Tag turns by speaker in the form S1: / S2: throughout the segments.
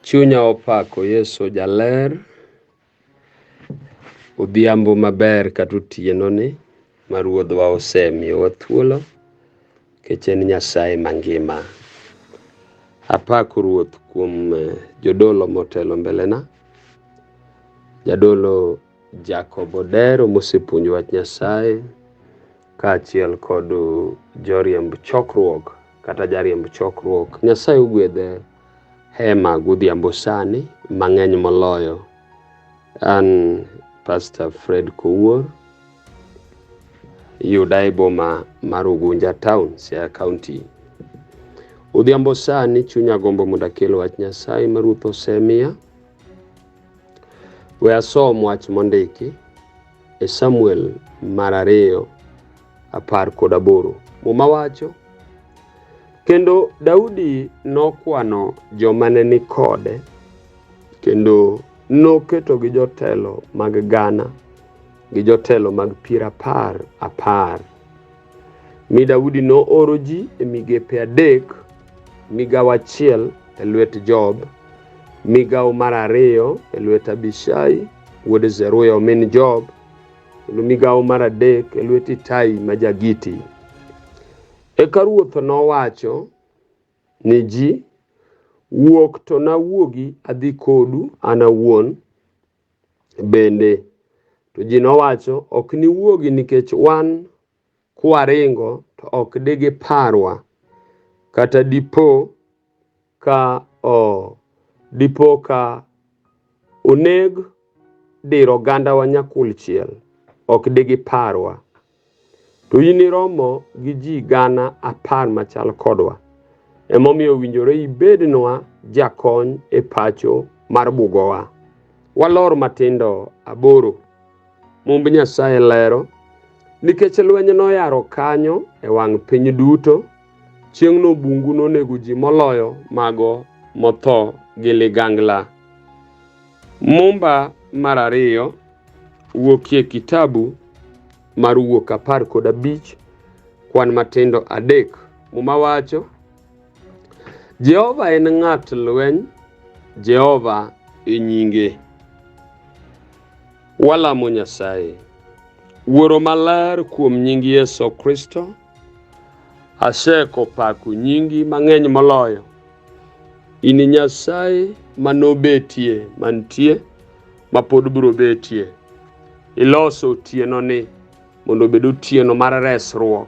S1: Chunya opako Yesu jaler. Odhiambo maber kata otieno ni ma Ruodhwa osemiyowa thuolo nikech en Nyasaye mangima. Apako Ruoth kuom jodolo motelo mbelena. Jadolo Jacob Odero mosepuonjo wach Nyasaye kaachiel kod joriemb chokruok kata jariemb chokruok. Nyasaye ogwedhe hema godhiambo sani mang'eny moloyo. An Pastor Fred Kowuor, yuda e boma mar Ugunja Town, Siaya County. Odhiambo sani chunya gombo mondo akel wach Nyasaye ma Ruoth osemiya. We asom wach mondiki e Samuel mar ariyo 18. Muma wacho, Kendo Daudi nokwano joma ne ni kode, kendo noketogi jotelo mag gana gi jotelo mag piero apar apar. Mi Daudi nooro ji e migepe adek, migawo achiel e lwet Joab, migawo mar ariyo e lwet Abishai wuod Zeruya omin Joab, kendo migawo mar adek e lwet Itai ma ja-Giti. Eka ruoth nowacho ni ji, Wuok to nawuogi adhi kodu an awuon bende. To ji nowacho, Ok niwuogi nikech wan kwaringo to ok digiparwa, kata dipo ka o dipo ka oneg dir ogandawa nyakulchiel, ok digiparwa. To in iromo gi ji gana apar machal kodwa. Emomiyo owinjore ibednwa jakony e pacho mar bugowa. Walor matindo aboro. Mumb Nyasaye lero, nikech lweny noyaro kanyo e wang' piny duto, chieng'no bungu nonego ji moloyo mago motho gi ligangla. Mumba mar ariyo wuokie kitabu mar Wuok 15 kwan matindo adek. Muma wacho, Jehova en ng'at lweny, Jehova e nyinge. Walamo Nyasaye. Wuoro maler kuom nying Yesu Kristo, aseko pako nyingi mang'eny moloyo. In Nyasaye manobetie, mantie, mapod biro betie. Iloso otienoni mondo obed otieno mar resruok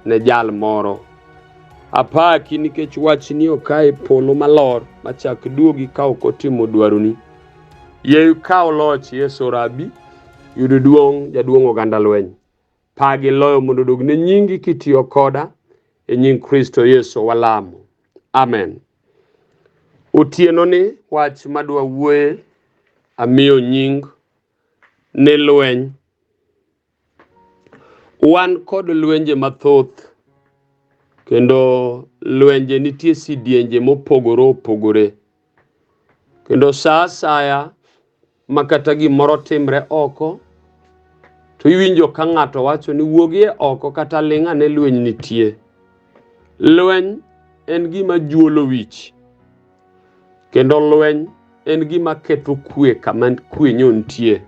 S1: ne jal moro. Apaki nikech wachni ok a e polo malor machak duogi ka ok otimo dwaroni. Yie ikaw loch Yesu Rabi, yud duong' jaduong' oganda lweny. Pagi loyo mondo odog ne nyingi kitiyo koda e nying Kristo Yesu walamo. Amen. Otieno ni wach madwa wuoye amiyo nying ni lweny. Wan kod lwenje mathoth kendo lwenje nitie sidienje mopogore opogore. Kendo sa asaya ma kata gimoro timre oko, to iwinjo ka ng'ato wacho ni wuogie oko kata ling' ane lweny nitie. Lweny en gima juolo wich. Kendo lweny en gima ketho kwe kama kwe nyo nitie.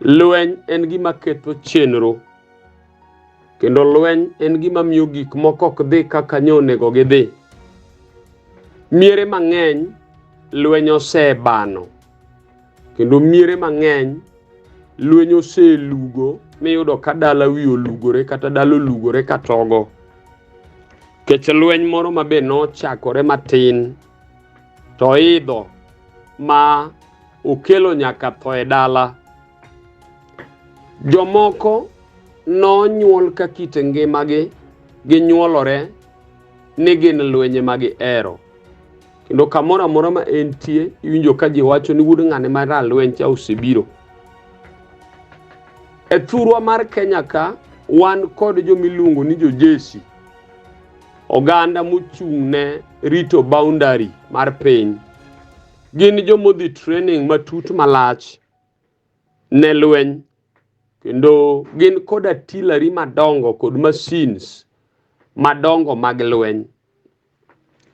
S1: Lweny en gima ketho chenro. Kendo lweny en gima miyo gik moko ok dhi kaka nyo onego gidhi. Miere mang'eny lweny osebano. Kendo miere mang'eny lweny oselugo miyudo ka dala wiye olugore kata dala olugore ka togo. Kech lweny moro ma be nochakore matin to oidho ma okelo nyaka tho e dala. Jomoko nonyuol ka kit ngimagi ginyuolore ni gin lwenye ma gihero. Kendo kamoro amora ma entie iwinjo ka ji wacho ni wuod ng'ane ma ralweny cha osebiro. E thurwa mar Kenya ka wan kod jomiluongo ni jojeshi, oganda mochung' ne rito boundary mar piny. Gin jomodhi training matut malach ne lweny kendo gin kod artillery madongo kod machines madongo mag lweny.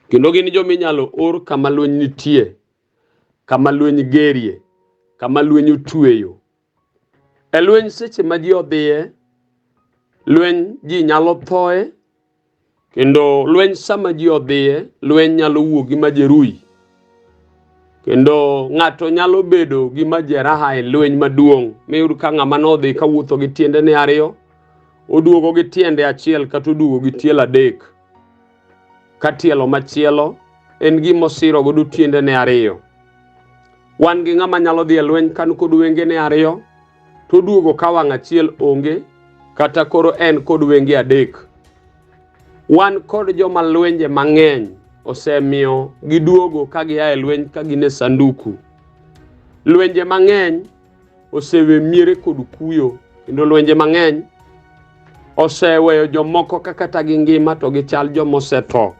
S1: Kendo gin joma inyalo or kama lweny nitie, kama lweny gerie, kama lweny otweyo. E lweny seche ma ji odhiye, lweny ji nyalo thoe, kendo lweny sama ji odhiye, lweny nyalo wuok gi majeruhi. Kendo ng'ato nyalo bedo gi majeraha e lweny maduong' miyud ka ng'ama nodhi kawuotho gi tiendene ariyo, oduogo gi tiende achiel kata oduogo gi tielo adek. Ka tielo machielo en gima osiro godo tiendene ariyo. Wan gi ng'ama nyalo dhi e lweny kan kod wengene ariyo, to oduogo ka wang' achiel onge, kata koro en kod wenge adek. Wan kod joma lwenje mang'eny osemiyo giduogo ka gia e lweny ka gin e sanduku. Lwenje mang'eny osewe miere kod kuyo kendo lwenje mang'eny oseweyo jomoko ka kata gi ngima to gichal joma osetho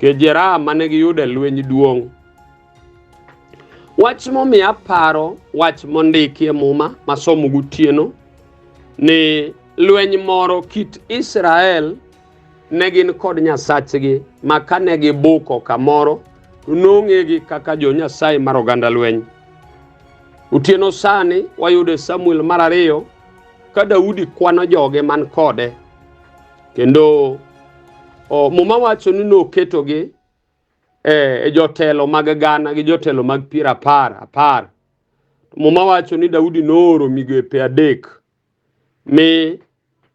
S1: nikech jeraha mane giyudo e lweny duong'. Wach momiyo aparo wach mondiki e muma masomo gotieno ni lweny moro kit Israel ne gin kod Nyasachgi ma kane gibuko kamoro to nong'egi kaka jo Nyasaye mar oganda lweny. Otieno sani wayudo e Samuel mar ariyo ka Daudi kwano joge man kode kendo o, Muma wacho ni noketogi e jotelo mag gana gi jotelo mag piero apar apar. Muma wacho ni Daudi nooro migepe adek mi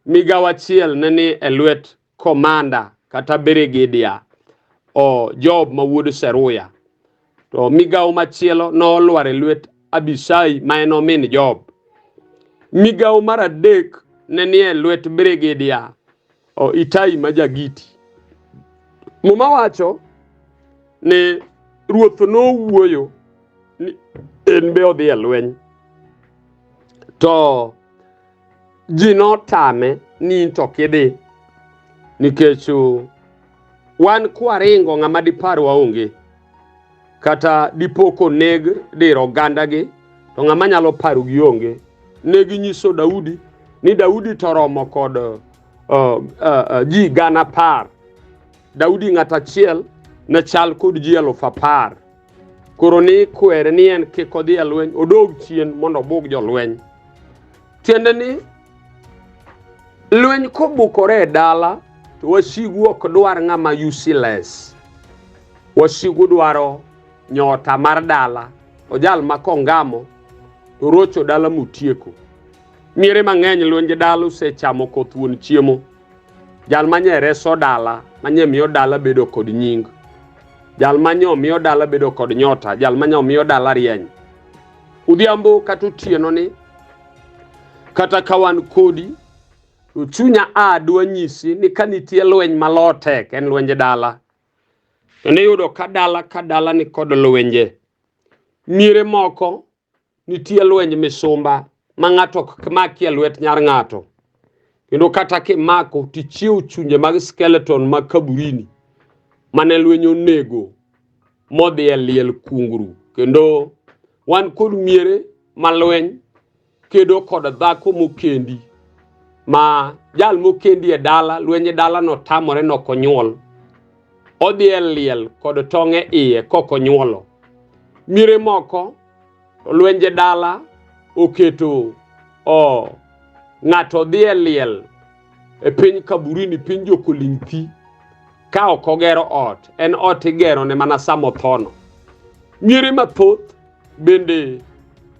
S1: migawo achiel ne ni e lwet komanda kata brigidia o Job ma wuod Seruya. To migawo machielo nolwar e lwet Abishai ma en omin Job. Migawo mar adek ne ni e lwet brigidia o Itai ma Jagiti. Muma wacho ni ruoth nowuoyo ni en be odhi e lweny. To ji notame ni in to ok idhi nikech wan kwaringo ng'ama diparwa onge kata dipo koneg dir ogandagi to ng'ama nyalo parogi onge. Ne ginyiso Daudi ni Daudi to romo kod ji gana apar. Daudi ng'at achiel ne chal kod ji 10,000. Koro ni ikwere ni en kik odhi e lweny, odog chien mondo obug jolweny. Tiende ni lweny kobukore e dala to wasigu ok dwar ng'ama useless. Wasigu dwaro nyota mar dala, ojal ma kongamo to rocho dala motieko. Miere mang'eny lwenje dala osechamo koth wuon chiemo. Jal manye reso dala, manye miyo dala bedo kod nying. Jal manye miyo dala bedo kod nyota, jal manye miyo dala rieny. Odhiambo kata otieno ni, kata ka wan kodi, to chunya a dwa nyisi ni ka nitie lweny malo tek, en lwenje dala. Kendo iyudo ka dala ka dala ni kod lwenje. Miere moko nitie lwenj misumba ma ng'ato ok maki e lwet nyar ng'ato. Kendo kata kimako tichiew chunje mag skeleton mag kaburini mane lweny onego modhi e liel kungru. Kendo wan kod miere ma lweny kedo kod dhako mokendi ma jal mokendi e dala lweny e dala no tamore nok onyuol. Odhi e liel kod tong' e iye kok onyuolo. Miere moko to lwenje dala oketo o ng'ato dhi e liel e piny kaburini piny jokoling' thi ka ok ogero ot en ot igero ne mana sama othono. Miere mathoth bende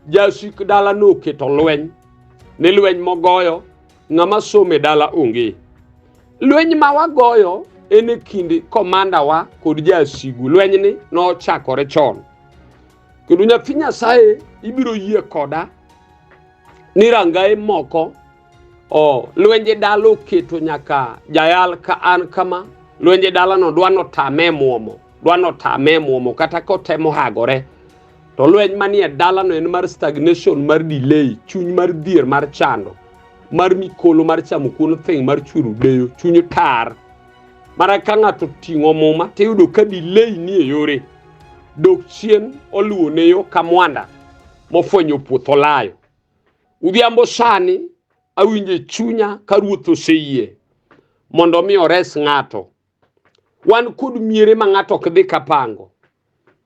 S1: jasik dala noketo lweny ni lweny mogoyo ng'ama somo e dala onge. Lweny ma wagoyo en e kind komanda wa kod jasigu. Lwenyni nochakore chon. Kendo nyathi Nyasaye ibiro yie koda ni rangae moko o lwenje dala oketo nyaka jayal ka an kama lwenje dala no dwa notame muomo dwa notame muomo kata kotemo hagore to lweny manie dala no en mar stagnation mar delay chuny mar dhier mar chando mar mikolo mar chamo kuon thing mar chwero deyo chuny tar mana ka ng'ato ting'o muma tiyudo ka delay nie yore dok chien oluwo ne yo ka mwanda mofwenyo puoth olayo Odhiambo sani awinjo e chunya ka Ruoth oseyie mondo mi ores ng'ato. Wan kod miere ma ng'ato ok dhi kapango.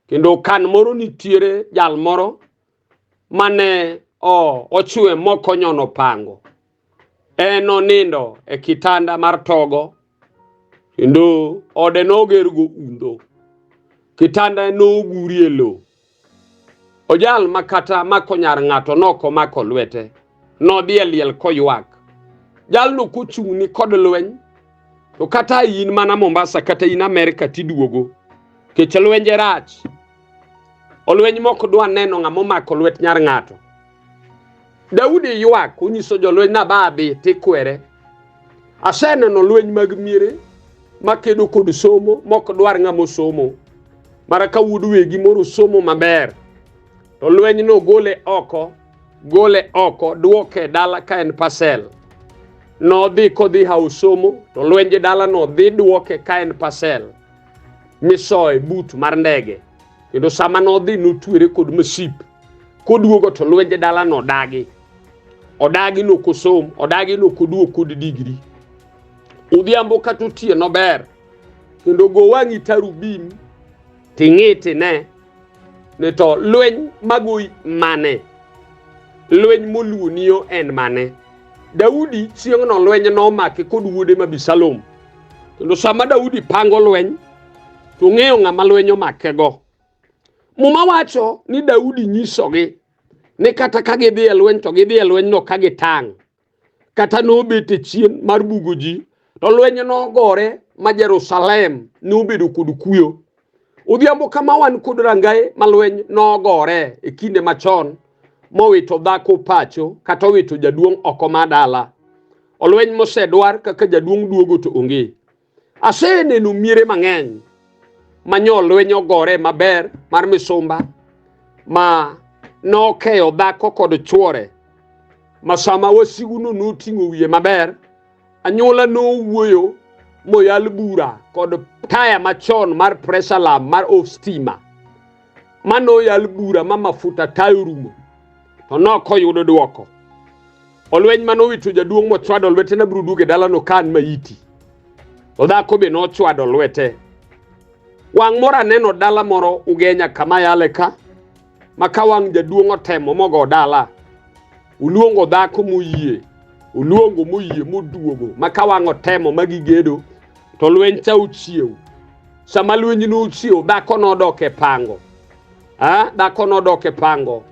S1: Kendo kan moro nitiere jal moro mane ochwe mokonyono pango. En onindo e kitanda mar togo kendo ode noger go undho. Kitanda nogurie lowo. Ojal ma kata mako nyar ng'ato nok omako lwete. Nodhi e liel koywak. Jalno kochung' ni kod lweny to kata in mana Mombasa kata in Amerika tiduogo. Kech lwenje rach. Olweny mok dwa neno ng'ama omako lwet nyar ng'ato. Daudi ywak onyiso jolweny na ba adhi tikwere. Aseneno lweny mag miere makedo kod somo mok dwar ng'ama osomo. Mara ka wuod wegi moro somo maber to lweny no gole oko, gole oko, duoke dala ka en pasel. Nodhi kodhi hawo somo to lwenje dala no dhi duoke ka en pasel misoe but mar ndege. Kendo sama nodhi notwere kod masip. Koduogo to lwenje dala no odagi. Odagi nokosom, odagi nokoduog kod digri. Odhiambo kata otieno ber. Kendo go wang'i tarubin ting'i tine ni to lweny magoyi mane? Lweny moluoniyo en mane? Daudi chieng'no lweny nomake kod wuode ma Abisalom. Kendo sama Daudi pango lweny, to ong'eyo ng'ama lweny omakego. Muma wacho ni Daudi nyisogi ni kata ka gidhi e lweny to gidhi e lwenyno ka gitang'. Kata nobet e chien mar bugo ji, to lweny nogore ma Jerusalem nobedo kod kuyo. Odhiambo kama wan kod rangae ma lweny nogore e kinde machon mowito dhako pacho kata owito jaduong' oko ma dala. Olweny mosedwar kaka jaduong' duogo to onge. Aseneno miere mang'eny ma nyo lweny ogore maber mar misumba ma nokeyo dhako kod chuore ma sama wasiguno noting'o wiye maber anyuola nowuoyo moyal bura kod taya machon mar pressure lamp mar off stima ma noyal bura ma mafuta taya orumo to nokoyudo dwoko. Olweny mane owito jaduong' mochwado lwete na biro duogo e dalano ka an maiti. To dhako be nochwado lwete. Wang' moro aneno dala moro Ugenya kama yale ka, ma ka wang' jaduong' otemo mogo dala, oluongo dhako moyie, oluongo moyie moduogo, ma ka wang' otemo ma gigedo, to lweny cha ochiew. Sama lweny nochiew, dhako nodok e pango. Ah, dhako nodok e pango.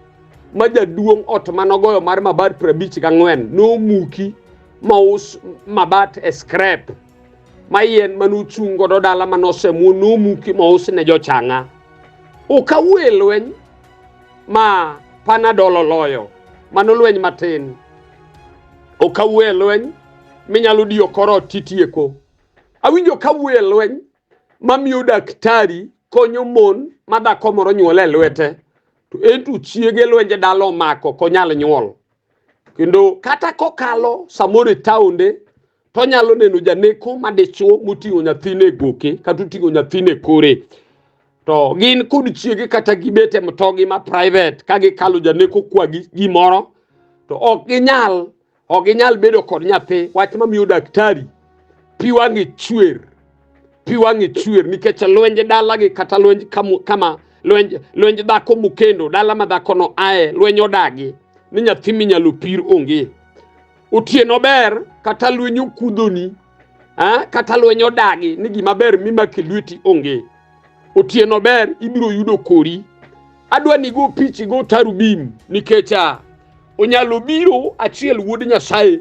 S1: Ma jaduong' ot manogoyo mar mabat 54 nomuki ma us mabat e scrap ma yien manochung' godo dala manosemuo nomuki ma us ne jochang'a. Ok awuo e lweny ma Panadol oloyo, mano lweny matin. Ok awuo e lweny minyalo diyo kor ot titieko. Awinjo ka wuoyo e lweny mamiyo daktari konyo mon ma dhako moro nyuol e lwete to en to chiege lwenje dala omako ok onyal nyuol. Kendo kata kokalo samoro e taonde to onyalo neno janeko madichuo moting'o nyathine e goke kata oting'o nyathine e kore. To gin kod chiege kata gibet e mtogi ma private ka gikalo janeko kwa gi gimoro to ok ginyal ok ginyal bedo kod nyathi wach mamiyo daktari pi wang'e chwer pi wang'e chwer nikech lwenj dalagi kata lwenj kama lwenj lwenj dhako mokendo dala ma dhakono aye lweny odagi ni nyathi minyalo pir onge otieno ber kata lweny okudhoni kata lweny odagi ni gima ber mimako e lweti onge otieno ber ibiro yudo kori adwa ni go pichi go tarubim nikech onyalo biro achiel wuod Nyasaye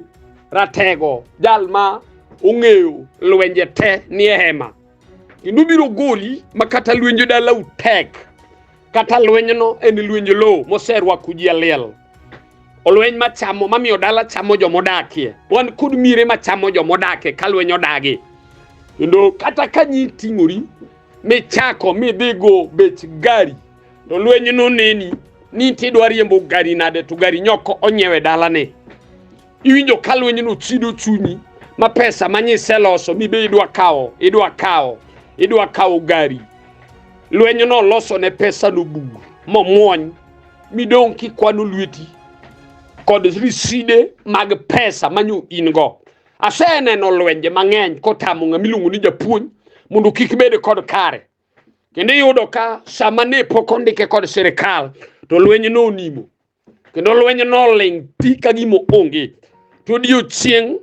S1: ratego jal ma ong'eyo lwenje te ni e hema kendo biro goli ma kata lwenje dalau tek kata lwenyno en lwenj lowo moserwako ji e liel olweny machamo mamiyo dala chamo jomodakie wan kod mire machamo jomodakie ka lweny odagi kendo kata ka nyi ting'ori michako midhi go bech gari to lweny noneni ni tidwa riembo gari nade to gari nyoko onyiewe dalane iwinjo ka lweny no chido chunyi ma pesa manyiseloso mibe idwa kawo idwa kawo idwa kawo gari lweny no loso ne pesa no bur momwony midong' kikwano lweti kod riside mag pesa manyo in go Aseneno lwenje mang'eny kotamo ng'ama iluongo ni japuonj mondo kik bed kod kare. Kendo iyudo ka sama ne pok ondike kod sirikal to lweny nonimo kendo lweny noling' thi ka gima onge. To odiochieng'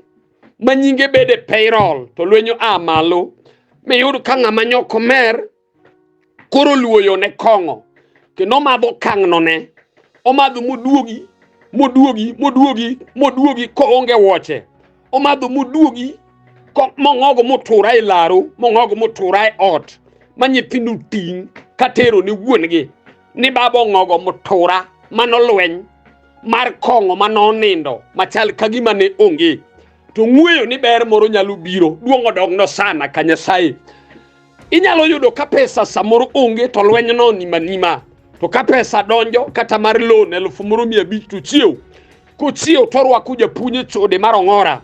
S1: ma nyinge bede e payroll to lweny oa malo miyud ka ng'ama nyok omer koro luoyo ne kong'o kendo omadho kang'no ne omadho moduogi moduogi moduogi moduogi koonge wuoche omadho moduogi mong'ogo motura e laro mong'ogo motura e ot ma nyithindo ting' katero ne wuon-gi ni baba ong'ogo motura mano lweny mar kong'o manonindo machal ka gima ne onge to ng'weyo ni ber moro nyalo biro duong' odogno sana ka Nyasaye Inyalo yudo ka pesa samoro onge to lweny no nima nima. To ka pesa donjo kata mar loan 1500 to chiew. Kochiew to orwako japuonj e chode mar ong'ora.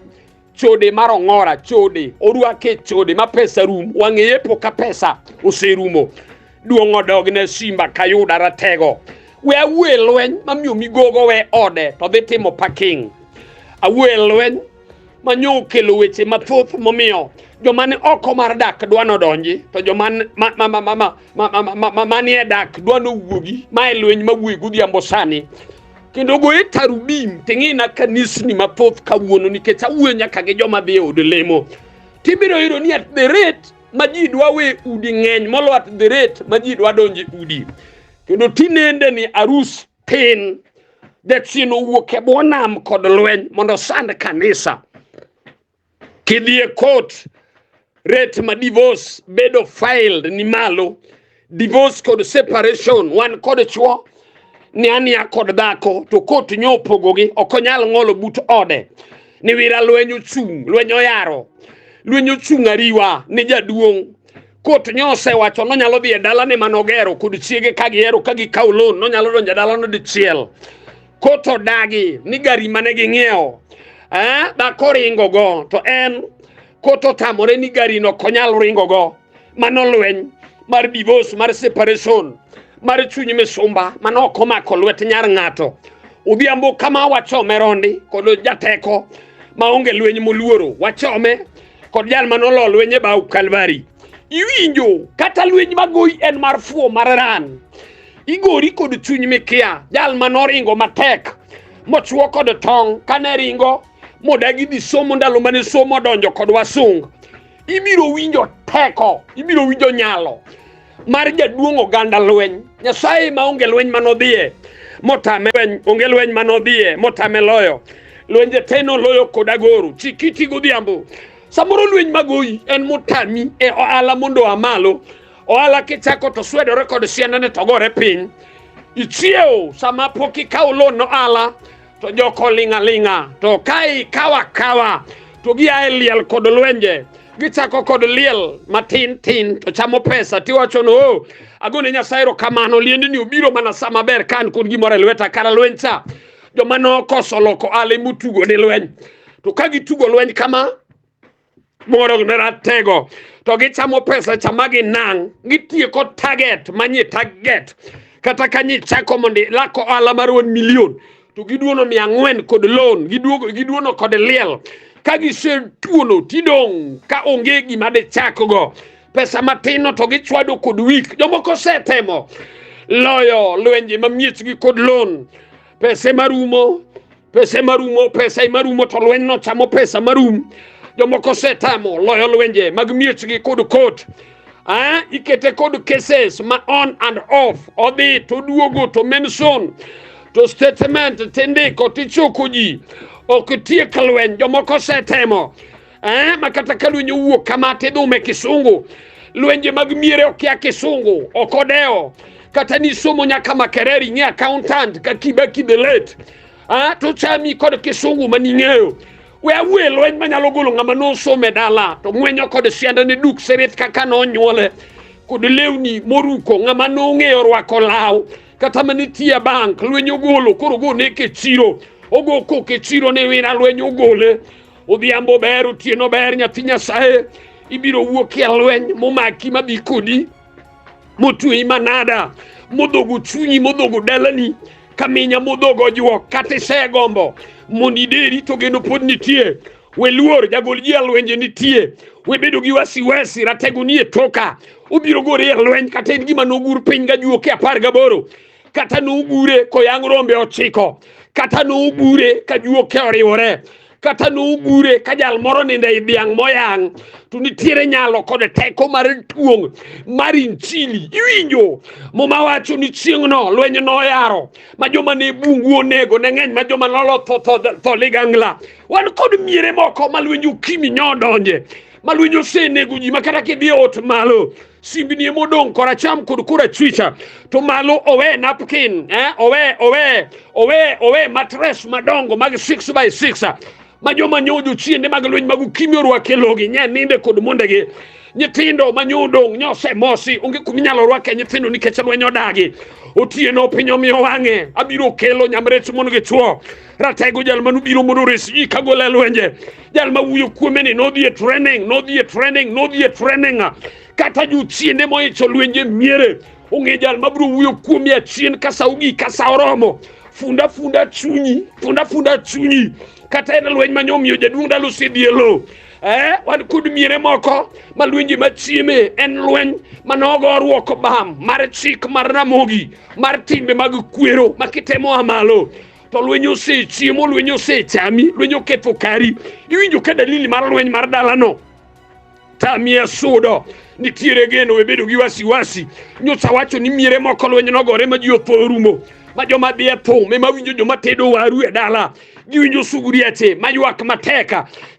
S1: Chode mar ong'ora, chode. Orwake e chode ma pesa rum. Wang'e yepo ka pesa oserumo. Duong' odogne Simba Kayuda Ratego. We awuo e lweny mamiyo migogo we ode to dhi timo parking. Awuo e lweny manyo okelo weche mathoth momiyo joma ni oko mar dak dwa nodonji to joma manie dak dwa nowuogi. Ma e lweny mawuoyi godhiambo sani. Kendo goye tarubim ting'ina kanisni mathoth kawuono nikech awuoyo nyaka gi joma dhi e od lemo. Tibiro yudo ni at the rate ma ji dwa we udi ng'eny molo at the rate ma ji dwa donjo e udi. Kendo tinende ni arus tin jachien owuok e bwo nam kod lweny mondo osand kanisa. Kidhi e court, rate ma divorce bedo filed ni malo. Divorce kod separation, wan kod chwo ni ania kod dhako to court nyo opogogi, ok onyal ng'olo but ode. Ni wira lweny ochung', lweny oyaro, lweny ochung' ariwa ni jaduong' Kot nyo osewacho nonyalo dhi e dalane mane ogero kod chiege ka gihero ka gikawo loan nonyalo donjo e dalano dichiel. Kot odagi ni gari mane ging'iewo dhako ringo go to en kot otamore ni gari no ok onyal ringo go. Mano lweny mar divorce mar separation mar chuny misumba mano ok omako lwet nyar ng'ato. Odhiambo kama wachome rondi kod jateko maonge lweny moluoro wachome kod jal mane olo lweny e baw Kalvari. Iwinjo kata lweny magoyi en mar fuwo mar ran. Igori kod chuny mikia, jal mane oringo matek mochwo kod tong' kane ringo modagi dhi somo ndalo mane somo odonjo kod wasung. Ibiro winjo teko, ibiro winjo nyalo mar jaduong' oganda lweny. Nyasaye maonge lweny manodhiye motame lweny, onge lweny manodhiye motame loyo. Lwenje te noloyo kod agoro. Chikiti godhiambo. Samoro lweny magoyi en motami e ohala mondo oa malo. Ohala kichako to swedore kod siandane to gore piny. Ichiewo sama pok ikawo loan ohala to joko ling' aling'a to ka ikawo akawa to gia e liel kod lwenje gichako kod liel matin tin to chamo pesa tiwacho no oh, agone Nyasaye erokamano liendni obiro mana sa maber ka an kod gimoro e lweta kara lweny cha joma nokoso loko ale motugo ne lweny to ka gitugo lweny kama moro ne ratego to gichamo pesa cha ma ginang' gitieko target manye target kata ka nyichako mondo ilak ohala mar 1 million to giduono 400 kod loan giduono kod liel ka gisetuono tidong' ka onge gima dichakgo pesa matin no to gichwado kod wik jomoko osetemo loyo lwenje ma miechgi kod loan pesa marumo pesa marumo pesa marumo to lweny no chamo pesa marum jomoko osetamo loyo lwenje mag miechgi kod kot ikete kod cases ma on and off odhi to duogo to mention to statement tindiko tichoko ji ok tiek lweny jomoko osetemo ma kata ka lweny owuok kama tidhume kisungu lwenje mag miere okia kisungu ok odewo kata ni somo nyaka Makerere ing'e accountant ka Kibaki the late to chami kod kisungu maning'eyo we awuo e lweny manyalo golo ng'ama nosomo e dala to ng'wenyo kod siandane duk sirit kaka nonyuole kod lewni moruko ng'ama nong'eyo rwako law kata manitie e bank lweny ogolo koro ogone e chiro ogo koko e chiro ni wira lweny ogole odhiambo ber otieno ber nyathi Nyasaye ibiro wuok e lweny momaki madhi kodi motweyi manada modhogo chunyi modhogo dalani kaminya modhogo juok kata isegombo mondo ideri to geno pod nitie. We luor, jagol ji e lwenje nitie. We bedo gi wasiwasi, ratego nie toka. Obiro gore e lweny kata en gima nogur piny gajuoke 18. Kata nogure koyang' rombe 9. Kata nogure ka juoke oriwore. Kata nogure ka jal moro nindo ei dhiang' moyang'. To nitiere nyalo kod teko mar tuong' mar injili. Iwinjo? Muma wacho ni chieng'no lweny noyaro ma joma ne bungu onego ne ng'eny ma joma nolo tho tho tho ligangla. Wan kod miere moko ma lwenj ukimi nyodonje, ma lweny osenego ji ma kata kidhi e ot malo simbni emodong' koracham kod korachwicha to malo owe napkin owe owe owe owe matres madongo mag 6 by 6 ma joma nyo jochiende mag lweny mag ukimi orwake logi nye ninde kod mondegi. Nyithindo ma nyo odong' nyo osemosi, onge kuma inyalo rwake nyithindo nikech lweny odagi. Otieno piny omiyo wang'e, abiro kelo nyamrech mon gi chwo. Ratego jal manobiro mondo ores ji kagolo e lwenje. Jal ma wuoyo kuome ni nodhi e training, nodhi e training, nodhi e training. Kata jochiende moicho lwenje miere ong'e jal mabiro wuoyo kuome achien ka sa ogik ka sa oromo. Funda funda chunyi, funda funda chunyi. Kata en lweny ma nyomiyo jaduong' dalo osedhi e lowo. Wan kod miere moko ma lwenje machieme en lweny manogoruok bam mar chik mar Ramogi mar timbe mag kwero ma kitemo a malo to lweny osechiemo, lweny osechami, lweny oketho kari. Iwinjo ka dalili mar lweny mar dalano tamie sudo nitiere geno we bedo gi wasiwasi. Nyocha wacho ni miere moko lweny nogore ma ji otho orumo, ma joma dhi e thum ema winjo joma tedo waru e dala, giwinjo suguriache maywak matek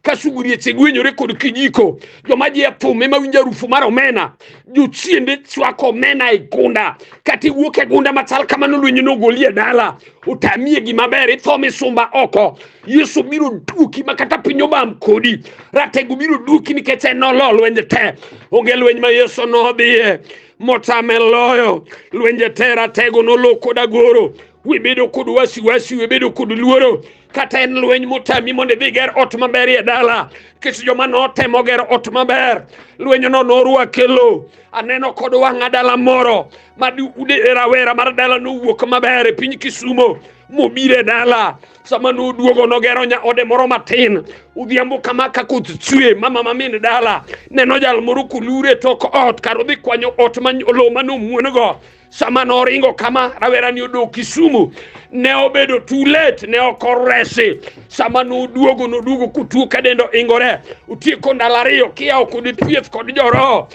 S1: ka suguriache gwenyore kod kijiko. Joma dhi e thum ema winjo harufu mar omena, jochiende chwako omena e gunda, kata iwuok e gunda machal kamano lweny nogoli e dala, otamie gima ber, itho misumba oko. Yesu biro duoki ma kata piny obam kodi. Ratego biro duoki nikech en nolo lwenje te. Onge lweny ma Yesu nodhiye motame loyo. Lwenje te ratego nolo kod agoro. Webedo kod wasiwasi, webedo kod luoro. Kata en lweny motami mondo idhi ger ot maber e dala. Nikech joma notemo gero ot maber, lwenyno norwake lowo. Aneno kod wang'a dala moro ma rawera mar dala nowuok maber e piny Kisumo mobiro e dala. Sama noduogo nogero nya ode moro matin. Odhiambo kama ka koth chwe, mama ma min dala neno jal moro kolure e tok ot kar odhi kwanyo ot ma lowo mane omuon go. Sama noringo kama rawera ni odok Kisumu, ne obedo too late, ne ok oresi. Sama noduogo, noduogo kotuo ka dende oingore. Otieko ndalo 2 kiyawo kod thieth kod joroho,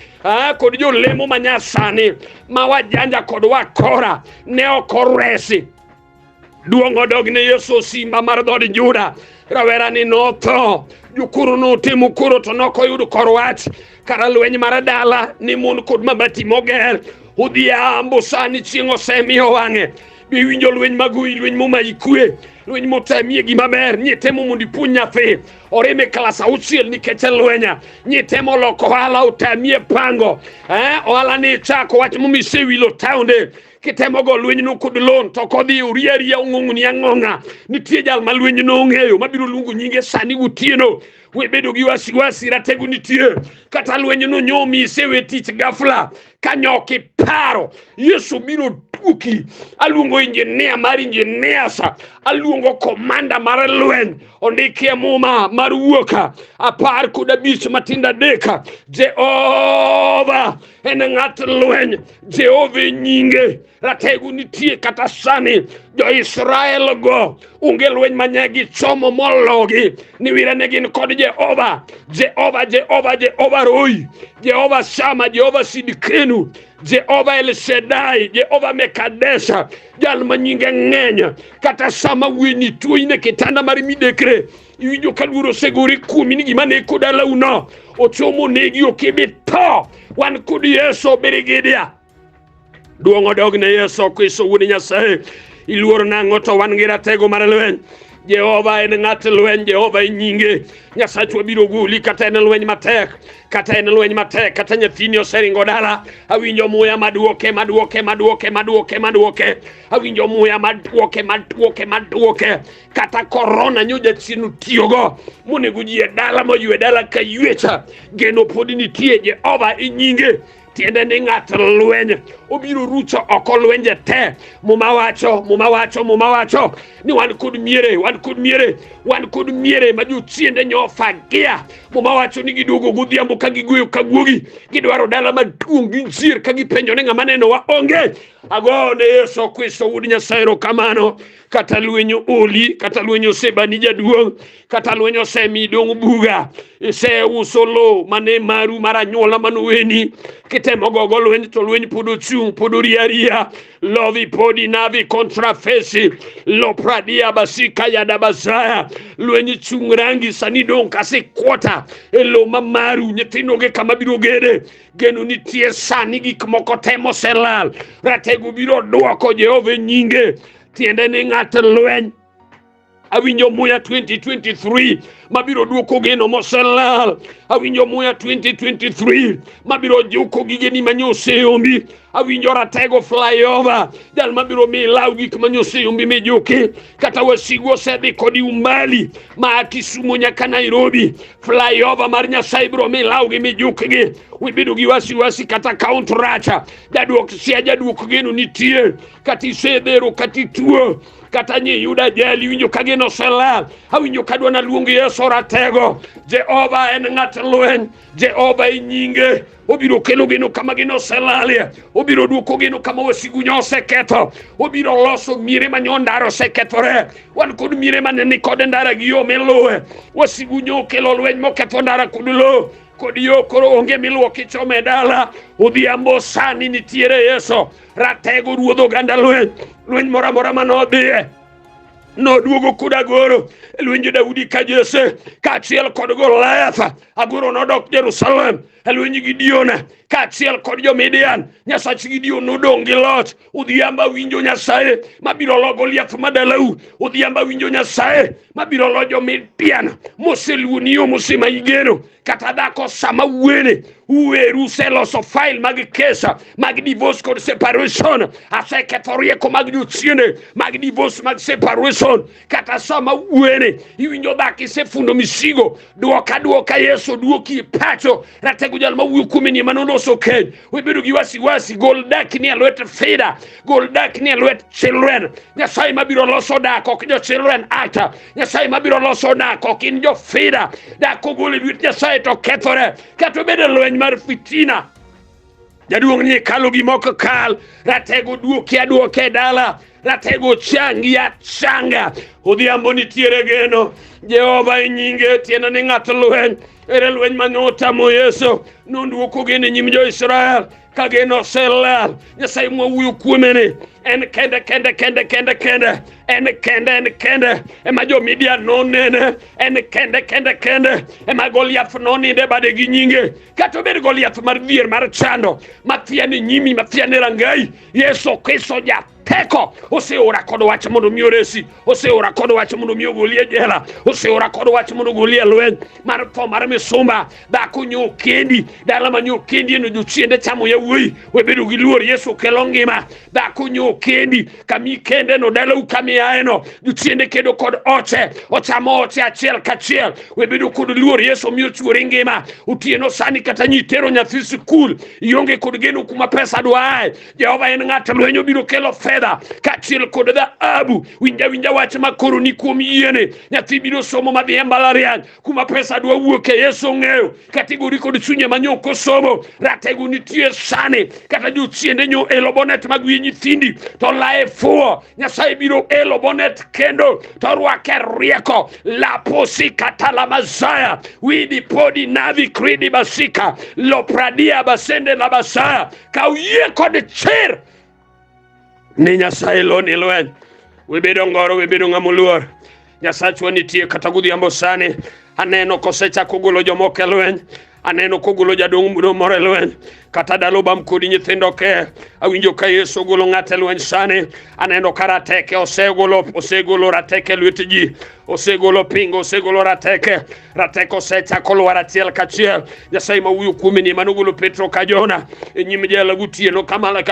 S1: kod jolemo manyasani ma wajanja kod wakora, ne ok oresi. Duong' odog ne Yesu simba mar dhood Juda. Rawera ni notho, jokoro notimo koro to nokoyudo kor wach. Kara lweny mar dala ni mon kod mabati moger. Odhiambo sani chieng' osemiyo wang'e. Be iwinjo lweny mag ui, lweny momayi kwe, lweny motamie gima ber, nyitemo mondo ipuonj nyathi orime klas 6 nikech en lwenya, nyitemo loko ohala otamie pango, ohala ni ichako wach momisewilo taonde kitemo go lweny no kod loan to kodhi oria aria ong'ong'ni ang'ong'a. Nitie jal ma lweny no ong'eyo mabiro luongo nyinge sani gotieno. We bedo gi wasiwasi, ratego nitie. Kata lweny no nyomi isewe tich ghafla ka nyok iparo, Yesu biro duoki. Aluongo injinia mar engineers, aluongo komanda mar lweny. Ondikie Muma mar wuok 15 matindo 3. Jehova en ng'at lweny, Jehova e nyinge. Ratego nitie kata sani. Jo-Israel go onge lweny mane gichomo mologi, niwire ne gin kod Jehova. Jehova, Jehova, Jehova Roi, Jehova Shama, Jehova Sidkenu, Jehova El Shaddai, Jehova Mekadesha, jal ma nyinge ng'eny. Kata sama weni tuo in e kitanda mar midekre, iwinjo ka luoro osegore kuomi ni gima neko dalau no ochomo negi, ok ibi tho. Wan kod Yesu Birigidia. Duong' odog ne Yesu Kristo Wuod Nyasaye. Iluoro nang'o to wan gi ratego mar lweny. Jehova en ng'at lweny, Jehova e nyinge. Nyasachwa biro goli kata en lweny matek, kata en lweny matek, kata nyathini oseringo dala. Awinjo muya maduoke, maduoke, maduoke, maduoke, maduoke. Awinjo muya maduoke, maduoke, maduoke. Kata korona nyo jachien otiyogo monego ji e dala moywe dala ka ywecha. Geno pod nitie, Jehova e nyinge. Tiende ni ng'at lweny obiro rucho oko lwenje te. Muma wacho, Muma wacho, Muma wacho ni wan kod miere, wan kod miere, wan kod miere ma jochiende nyofagia. Muma wacho ni giduogo godhiambo ka gigweyo ka guogi, gidwaro dala maduong' gijier ka gipenjo ni ng'ama nenowa onge. Ago ne Yesu Kristo wuod Nyasaye erokamano. Kata lweny oli, kata lweny osebani jaduong', kata lweny osemi dong' buga, iseuso lowo mane maru mar anyuola manoweni, kitemo gogo lweny to lweny pod ochung', pod oria aria. Lovi podi navi kontrafesi lopradia basika yadabazaya lweny chung' rangi sani dong' kasi kwota e lowo ma maru, nyithindo onge kama biro gede. Geno nitie sani, gik moko te moselal ratego biro dwoko. Jehova e nyinge, tiende ni ng'at lweny. Awinjo muya 2023 mabiro duoko geno moselal. Awinjo muya 2023 mabiro juko gigeni manyoseombi. Awinjo ratego flyover, jal mabiro mi ilaw gik manyoseombi mijuki. Kata wasigu osedhi kodi umbali ma Kisumu nyaka Nairobi, flyover mar Nyasaye biro mi ilawgi mijukgi. Wibedo gi wasiwasi kata count racha, jaduok sia jaduok geno nitie. Kata isedhero, kata ituo, kata nyi yudo ajali, winjo ka geno oselal. Awinjo ka dwa naluong Yesu ratego. Jehova en ng'at lweny, Jehova e nyinge. Obiro kelo geno kama geno oselalie, obiro duoko geno kama wasigu nyo oseketho, obiro loso miere ma nyo ndara osekethore. Wan kod miere mane ni kod ndara gi yo miluwe, wasigu nyo okelo lweny moketho ndara kod lowo kod yo, koro onge miluwo kichome dala. Odhiambo sani nitiere Yesu ratego, ruodh oganda lweny. Lweny moro amora mane odhiye noduogo kod agoro e lwenj Daudi ka Jesse kaachiel kod Goliath. Agoro nodok Jerusalem e lwenj Gideon kaachiel kod jo-Midian. Nyasach Gideon nodong' gi loch. Odhiambo awinjo Nyasaye mabiro lo Goliath madalau. Odhiambo awinjo Nyasaye mabiro lo jo-Midian moseluoni yo mosemayi geno. Kata dhako sama wuene uweru useloso file mag kesa mag divorce kod separation. Aseketho rieko mag jochiende mag divorce mag separation. Kata sama wuene iwinjo dhako isefundo misigo, duoka duoka Yesu duoki e pacho. Ratego jal mawuoyo kuome ni ema noloso keny. Webedo gi wasiwasi, gol dakni e lwet fida, gol dakni e lwet children. Nyasaye mabiro loso dak ok jo children act. Nyasaye mabiro loso dak ok in jo fida. Dak kogol e lwet Nyasaye to kethore, kata obedo e lweny mar fitina. Jaduong' ni kalo gima ok kal, ratego duoki aduoke e dala, ratego changi achanga. Odhiambo nitiere geno, Jehova e nyinge, tiende ni ng'at lweny. Ere lweny mane otamo Yesu, nonduoko geno e nyim jo-Israel ka geno oselal. Nyasaye mwawuoyo kuome ni en kende kende kende kende kende, en kende en kende ema jo-Midian nonene, en kende kende kende ema Goliath noninde bade gi nyinge. Kata obed Goliath mar dhier mar chando mathiane nyimi mathiane rangayi, Yesu Kristo jateko oseora kod wach mondo mi oresi, oseora kod wach mondo mi ogoli e jela, oseora kod wach mondo ogoli e lweny mar tho mar misumba. Dhako nyo kendi, dala ma nyo kendi eno jochiende chamo yawuoyi, webedo gi luor, Yesu kelo ngima. Dhako nyo kendi, kami kende no, dalau kami aeno, jochiende kedo kod oche, ochamo oche achiel kachiel, webedo kod luor, Yesu miyo chuori ngima. Otieno sani kata nyi tero nyathi sikul, ionge kod geno kuma pesa dwa ae. Jehova en ng'at lweny, obiro kelo fedha kaachiel kod dhahabu. Winja winja wach ma koro ni kuom yiene, nyathi biro somo madhi e mbalariany kuma pesa dwa wuoke. Yesu ong'eyo kategori kod chunye ma nyok osomo. Ratego nitie sani, kata jochiende nyo elo bonet mag wi nyithindi to lae fuwo. Nyasaye biro elo bonet kendo to rwake rieko. Laposi katalamazaya widi podi navi kridi basika lopradia basende labasaya. Kaw yie kod chir ni Nyasaye loni lweny. Webedo ngoro, webedo ng'ama oluor. Nyasachwa nitie kata godhiambo sani. Aneno kosechako golo jomoko e lweny. Aneno kogolo jaduong' moro e lweny. Kata dalo bam kodi nyithindo ke. Awinjo ka Yesu ogolo ng'ato e lweny sani. Aneno ka rateke osegolo, osegolo rateke e lwet ji. Osegolo pingo, osegolo rateke. Rateke osechako lwar achiel kachiel. Nyasaye ma wuoyo kuome ni ema nogolo Petro ka Jona e nyim jela gotieno kama,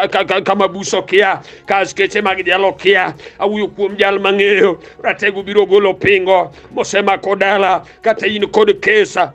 S1: kama buso kia, ka askeche mag jela okia. Awuoyo kuom jal mang'eyo. Ratego biro golo pingo mosemako dala, kata in kod kesa.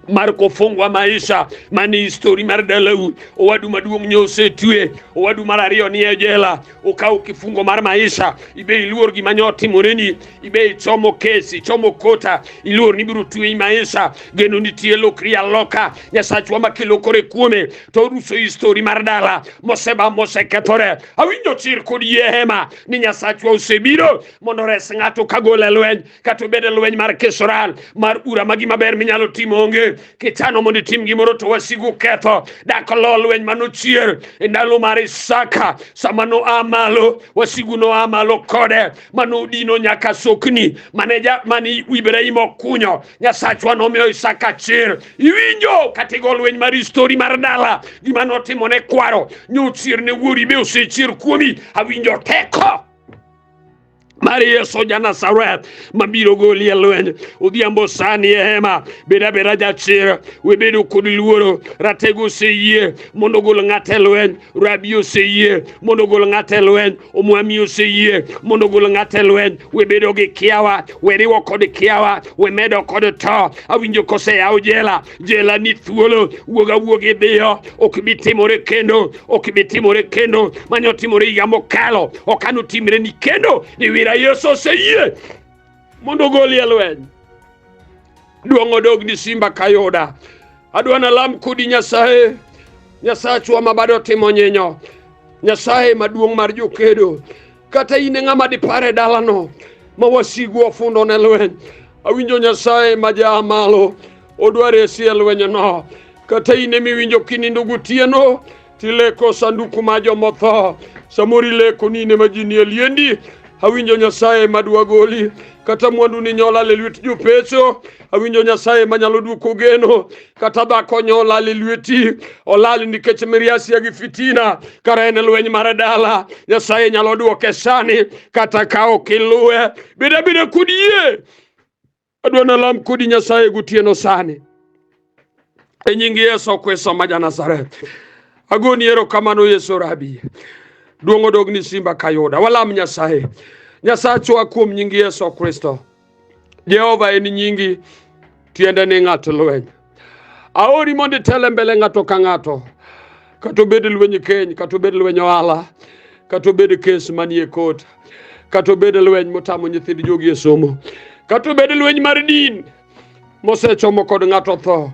S1: Mar kufungwa maisha mani histori mar dalau. Owadu maduong' nyo osetwe, owadu mar ariyo ni e jela, okaw kifungo mar maisha. Ibe iluor gima nyo otimoreni, ibe ichomo kesi, ichomo kota, iluor ni ibiro tweyi maisha. Geno nitie, lokri aloka. Nyasachwa makelo kore kuome to oruso histori mar dala moseba mosekethore. Awinjo chir kod yie hema ni Nyasachwa osebiro mondo ores ng'ato kagol e lweny, kata obed e lweny mar kesoran mar ura ma gima ber minyalo timo onge. Kichano mondo itim gimoro to wasigu ketho. Dak lo lweny manochier e ndalo mar Isaka, sama noa malo wasigu noa malo kode manodino nyaka sokni mane ja, mane Ibrahim okunyo. Nyasachwa nomiyo Isaka chir. Iwinjo kata igo lweny mar histori mar dala, gima notimo ne kwaro nyochier ne wuori be osechier kuomi. Awinjo teko mar Yesu ja Nazareth mabiro goli e lweny odhiambo sani e hema. Bed abeda jachir, we bedo kod luoro. Ratego oseyie mondo ogol ng'ato e lweny, Rabi oseyie mondo ogol ng'ato e lweny, Omwami oseyie mondo ogol ng'ato e lweny. We bedo gi kiawa, we riwo kod kiawa, we medo kod to. Awinjo koseyaw jela, jela ni thuolo, wuog awuog idhiyo, ok bi timore kendo, ok bi timore kendo. Mane otimore higa mokalo ok anotimre ni kendo. Niwira Yesu oseyie mondo ogoli e lweny. Duong' odog ni simba kayuda. Adwa nalam kodi Nyasaye, Nyasachwa ma bado timo nyinyo, Nyasaye maduong' mar jokedo. Kata in e ng'ama dipar e dalano ma wasigu ofundo ne lweny, awinjo Nyasaye ma jaa malo odwa resi e lwenyno. Kata in emiwinjo kinindo gotieno tileko sanduku ma jomotho, samoro ileko ni in ema ji nie liendi. Awinjo Nyasaye madwa goli, kata mwandu ni nyolal e lwet jopecho. Awinjo Nyasaye manyalo duoko geno, kata dhako nyolal e lweti, olal nikech miriasia gi fitina, kara en lweny mar dala. Nyasaye nyalo duoke sani, kata ka ok iluwe. Bed abeda kod yie. Adwa nalam kodi Nyasaye gotieno sani e nying Yesu Kristo ma ja Nazareth. Agoni erokamano Yesu Rabi. Duong' odog ni simba kayuda. Walam Nyasaye. Nyasachwa kuom nying Yesu Kristo. Jehova en nyingi, tiende ni ng'at lweny. Aori mondo itel e mbele ng'ato ka ng'ato, kata obed lweny keny, kata obed lweny ohala, kata obed kes manie kot, kata obed lweny motamo nyithind jogi e somo, kata obed lweny mar din mosechomo kod ng'ato tho.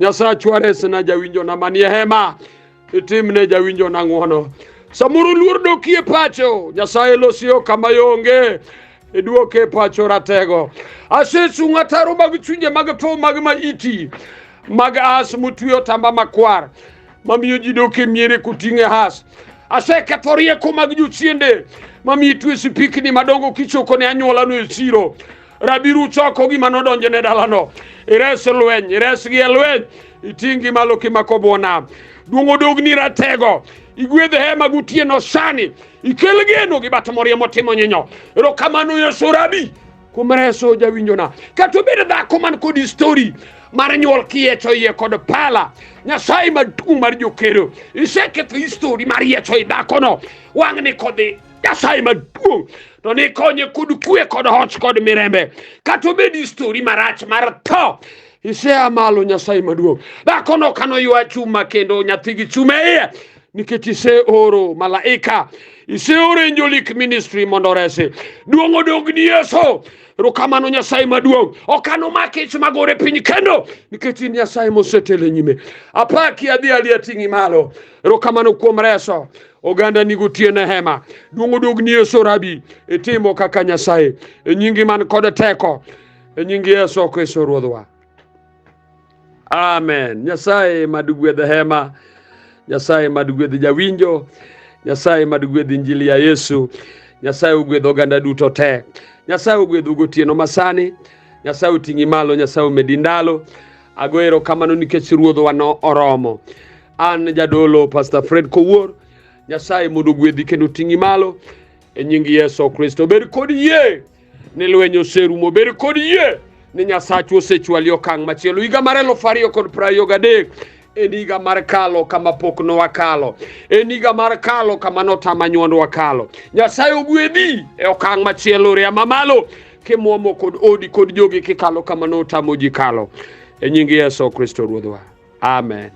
S1: Nyasachwa resna jawinjona manie hema, itimne jawinjona ng'wono. Samoro luor dokie pacho, Nyasaye losio kama onge, iduoke e pacho ratego. Asesung'o ataro mag chunje mag tho mag maiti, mag as motwe otamba makwar, mamiyo ji dok e miere koting'e has. Aseketho rieko mag jochiende, mamiyo itwe sipikni madongo kichoko ne anyuolano e siro. Rabiru choko gima nodonjo ne dalano. Ires lweny, iresgi e lweny, iting'gi malo kimako bwona. Duong' odogni ratego, igwedh hema gotieno sani, ikel geno gi bat morie motimo nyinyo. Erokamano Yesu Rabi kuom reso jawinjona. Kata obed dhako man kod histori mar nyuol kiyiecho iye kod pala, Nyasaye maduong' mar jokero, iseketho histori mar yiecho i dhakono. Wang'ni kodhi Nyasaye maduong' to nikonye kod kwe kod hoch kod mirembe. Kata obed histori marach mar tho, isea malo Nyasaye maduong'. Dhakono kanoywa chuma kendo nyathi gi chuma e iye, nikech iseoro malaika, iseoro Angelic Ministry mondo oresi. Duong' odog ni Yesu. Erokamano Nyasaye maduong'. Ok anomak ich magore piny kendo, nikech in Nyasaye mosetelo e nyime. Apaki adhi ali ating'i malo. Erokamano kuom reso oganda ni gotieno e hema. Duong' odog ni Yesu Rabi, itimo kaka Nyasaye. E nyingi man kod teko, e nying Yesu Kristo Ruodhwa. Amen. Nyasaye mad gwedh hema. Nyasaye mad gwedh jawinjo. Nyasaye mad gwedh injili ya Yesu. Nyasaye ogwedh oganda duto te. Nyasaye ogwedhu gotieno masani. Nyasaye oting'i malo, Nyasaye omedi ndalo. Ago erokamano nikech Ruodhwa no oromo. An jadolo Pastor Fred Kowuor. Nyasaye mondo ogwedhi kendo oting'i malo e nying Yesu Kristo. Bed kod yie ni lweny oserumo. Bed kod yie ni Nyasachwa osechwali okang' machielo. Higa mar 2023 en higa mar kalo kama pok nowakalo. En higa mar kalo kama notama nywandwa kalo. Nyasaye ogwedhi e okang' machielo ria mamalo kimwomo kod odi kod jogi kikalo kama notamo ji kalo. E nying Yesu Kristo Ruodhwa. Amen.